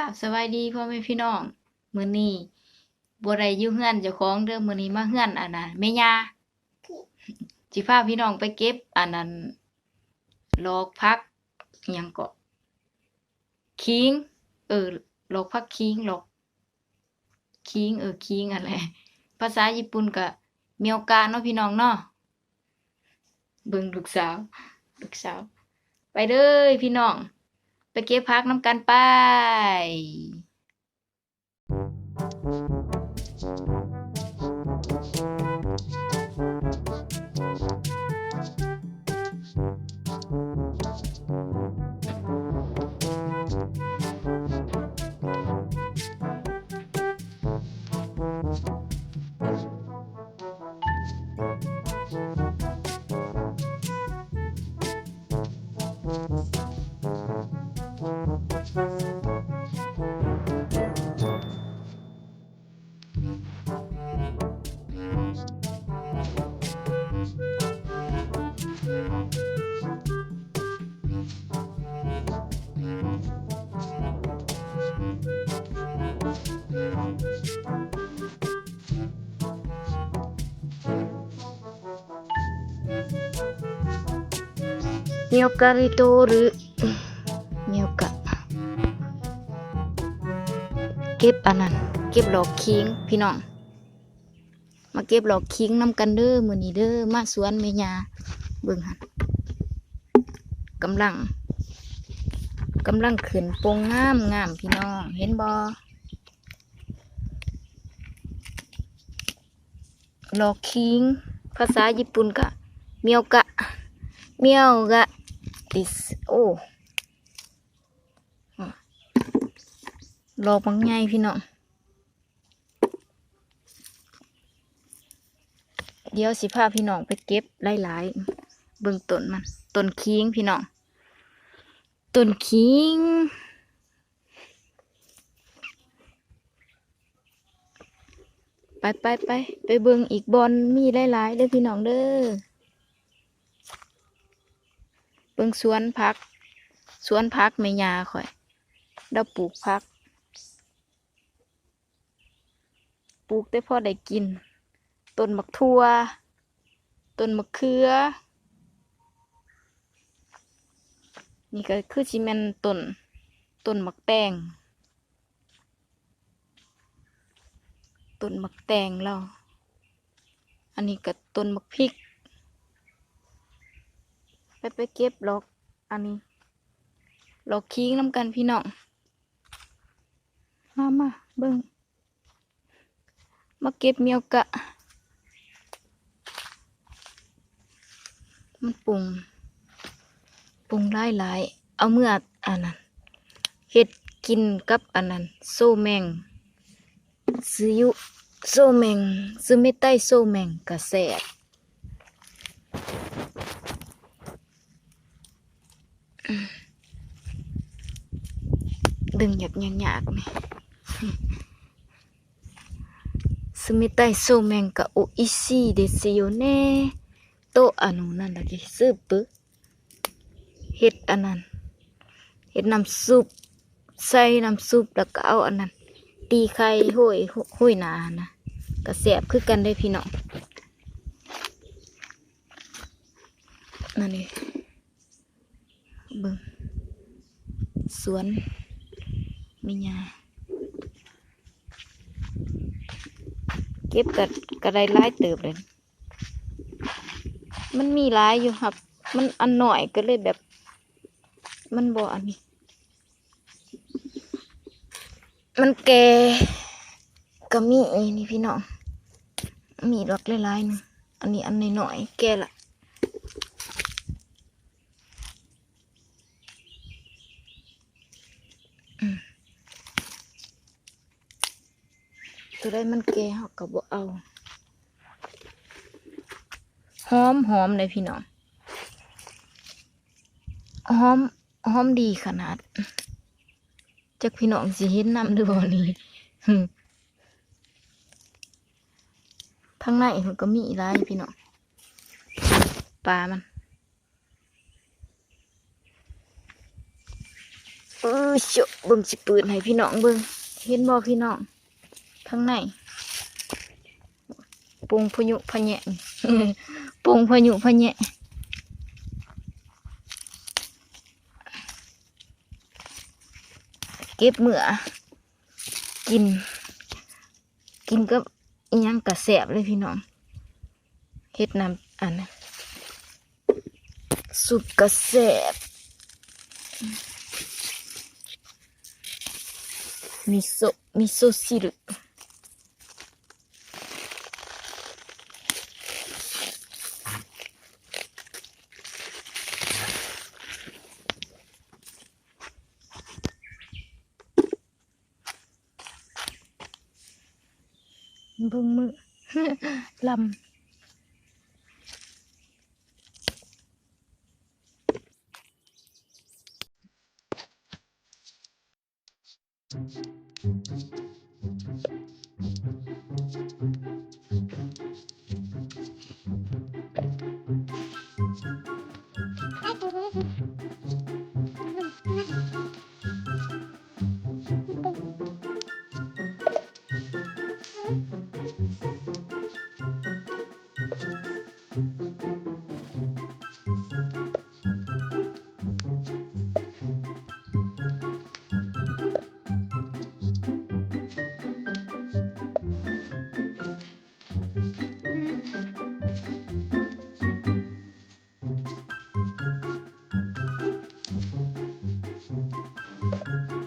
ບສະບາຍດີພໍ່ແມ່ພີ່ນ້ອງ, ມື້ນີ້ບໍ່ໄດ້ຢູ່ເຮືອນເຈົ້າຂອງເດີ້, ມື້ນີ້ມາເຮືອນອັນນ່າແມ່ຍ່າ, ຊິພາພີ່ນ້ອງໄປເກັບອັນນັ້ນ ດອກຜັກຫຍັງເກາະ ຂີງ, ເອີ ດອກຜັກຂີງ, ດອກຂີງ, ເອີ ຂີງຫັ້ນແຫຼະ, ພາສາຍີ່ປຸ່ນກະມຽວກະເນາະພີ່ນ້ອງເນາະ. ເບິ່ງລູກສາວ, ລູກສາວ, ໄປເດີ້ພີ່ນ້ອງ, ໄປເກັບຜັກນຳກັນໄປ. よかれとる ແນວກະເກັບອັນນັ້ນ ເກັບດອກຂີງພີ່ນ້ອງ, ມາເກັບດອກຂີງນຳກັນເດີ້ມື້ນີ້ເດີ້, ມາສວນແມ່ຍ່າ. ເບິ່ງຫັ້ນ ກຳລັງ ກຳລັງຂຶ້ນປົ່ງງາມໆ ພີ່ນ້ອງ ເຫັນບໍ່? ດອກຂີງ ພາສາຍີ່ປຸ່ນກະ ມຽວກະ ມຽວກະ ຕິດ ໂອ້ ດອກບັກໃຫຍ່ພີ່ນ້ອງ. ດຽວຊິພາພີ່ນ້ອງໄປເກັບຫຼາຍໆ ເບິ່ງຕົ້ນມັນ ຕົ້ນຂີງພີ່ນ້ອງ ຕົ້ນຂີງ. ໄປໆ ໄປເບິ່ງອີກບ່ອນ ມີຫຼາຍໆເດີ້ພີ່ນ້ອງເດີ້. ເບິ່ງສວນຜັກ ສວນຜັກແມ່ຍ່າຂ້ອຍ ລາວປູກຜັກ ປູກແຕ່ພໍໄດ້ກິນ ຕົ້ນໝາກຖົ່ວ ຕົ້ນໝາກເຂືອ ນີ້ກໍຄືຊິແມ່ນຕົ້ນ ຕົ້ນໝາກແຕງ ຕົ້ນໝາກແຕງລາວ ອັນນີ້ກໍຕົ້ນໝາກພິກ. ໄປ ໄປເກັບດອກ ອັນນີ້ ດອກຂີງນຳກັນພີ່ນ້ອງ. ມາ ມາເບິ່ງ ມາເກັບມຽວກະ ມັນປົ່ງ ປົ່ງຫຼາຍໆ ເອົາເມືອອັນນັ້ນ ເຮັດກິນກັບອັນນັ້ນ ໂຊແມງ ຊືຍຸ ໂຊແມງ ຊືເມໄຕໂຊແມງກະແຊບ. ດຶງຍາກໆ ນີ້ 冷たいそうめんが美味しいですよね ໂຕະອານູນັ້ນລະຕິ ຊືບປຶ ເຮັດອັນນັ້ນ ເຮັດນ້ຳຊຸບ ໃສ່ນ້ຳຊຸບ ແລ້ວກໍເອົາອັນນັ້ນ ຕີໄຂ່ໂຮຍ ໂຮຍໜ້າຫັ້ນນະ ກໍແຊບຄືກັນເດ້ພີ່ນ້ອງ. ນັ້ນເດ້ ເບິ່ງສວນແມ່ຍ່າ ເກັບກໍ ກໍໄດ້ຫຼາຍເຕີບເລີຍ. ມັນມີຫຼາຍຢູ່ ຫາກມັນອັນນ້ອຍກໍເລີຍແບບ ມັນບໍ່ອັນນີ້ ມັນແກ່ກໍມີ ນີ້ພີ່ນ້ອງ ມີດອກຫຼາຍໆໜຶ່ງ ອັນນີ້ອັນນ້ອຍໆ ແກ່ລະ ອືມ ຕົວໃດມັນແກ່ເຮົາກໍບໍ່ເອົາ. ຫອມໆ ເດ້ພີ່ນ້ອງ ຫອມ ຫອມດີຂະໜາດ. ຈັກພີ່ນ້ອງຊິເຫັນນຳຫຼືບໍ່ນີ້ ທາງໃນເພິ່ນກໍມີຫຼາຍພີ່ນ້ອງ ປ່າມັນ. ເອີ ໂຊະ ເບິ່ງ ຊິເປີດໃຫ້ພີ່ນ້ອງເບິ່ງ ເຫັນບໍ່ພີ່ນ້ອງ ທາງໃນ ປົງພະຍຸພະແຍະ ປົງພະຍຸພະແຍະ ເກັບເມືອກິນ ກິນກັບອີ່ຫຍັງກະແຊບເລີຍພີ່ນ້ອງ ເຮັດນ້ຳ ອັນ ຊຸບກະແຊບ ມິໂຊະ ມິໂຊະຊີຣຶ ເບິ່ງມື້ ລຳ.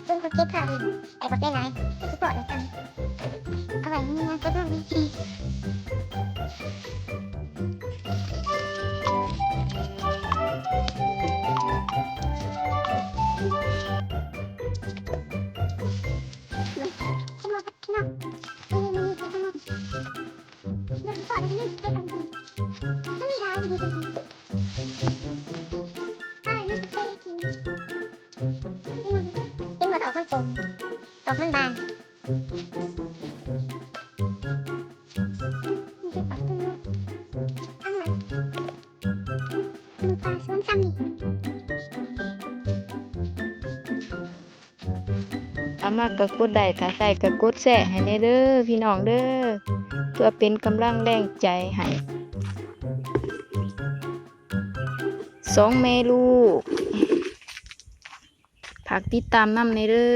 ເບິ່ງເຂົາເກັບເຂົ້າອີກ ໄອ້ບັກຫຼາຍໆ ຄືພໍດຽວກັນ ເອົາໄວ້ເມືອກັບລູກນີ້. ເຫັນບໍ່ດອກມັນກົມ ດອກມັນບານ ມີແຕ່ດອກຕົວນ້ອຍ ເອົາ ມັນປາສວນຊ້ຳນີ້. ເອົາ ມັກກະກົດໄລ້ ຖ້າໃຊ້ກະກົດແຊຣ໌ໃຫ້ແດ່ເດີພີ່ນ້ອງເດີ ເພື່ອເປັນກຳລັງແຮງໃຈໃຫ້ ສອງແມ່ລູກ ຝາກຕິດຕາມນຳແດ່ເດີ.